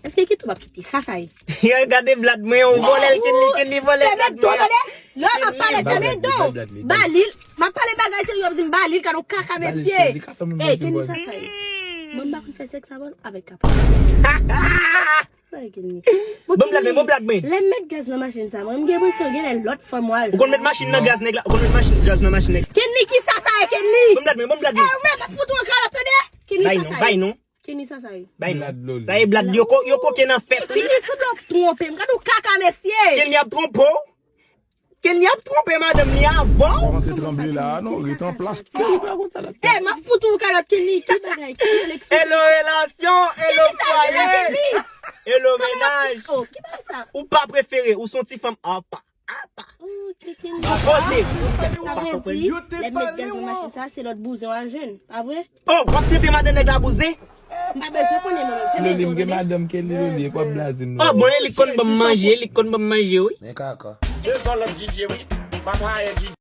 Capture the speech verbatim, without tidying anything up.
Èske Kenny tou p ap kite? Sa sa ye? Gade blad mwen, yon vòlè l, Kenny, Kenny vòlè blad mwen. Tande, lè m ap pale, tande don. Ba li l, m ap pale bagay serye, w ap di m ba li l, gade yon kaka mesye. Ey, Kenny, sa sa ye? Mwen m pa konn fè sèks avè, avèk kaka. Bon, blad mwen, bon blad mwen. Lè m met gaz nan machin sa, mwen m gen enpresyon gen lè lòt fanm w al. Ou konn met machin nan gaz nèg la, ou konn met machin gaz nan machin nèg. Kenny, ki sa sa ye, Kenny? Bon blad mwen, bon blad mwen. Ey, ou menm ap fout ou an kalòt, tande? Kenny, sa sa ye? Bay non. Kenny, sa sa ye? Bay non. Sa ye blad yo ko-, yo koke nan fèt. Kenny, sanble w ap twonpe m. Gade yon kaka mesye. Kenny ap twonpe w? Kenny ap twonpe madanm li avè w? Kòmanse tranble la, non, ret an plas. Ey, m ap fout ou yon kalòt, Kenny. Ki bagay? Ki eleksyon? Hello relasyon, hello fwaye, hello mennaj. Oh, ki bagay sa? Ou pa prefere, ou se yon ti fanm apa. Apa. Oh, Kenny. Ou poze. Sa vle di, lè m met gaz nan machin sa, se lòt bouzen w al jwenn, pa vre? Oh, w ap trete madanm nèg la bouzen? M pa bezwen konnen non, men fèmen do, tande. Anonnim gen madanm Kenny Loli, e p w ap blaze m non. Oh, bon, e li k konn ban m manje, e li k konn ban m manje, wi. Men kaka. Devan lòt DJ, wi. Papa, e DJ.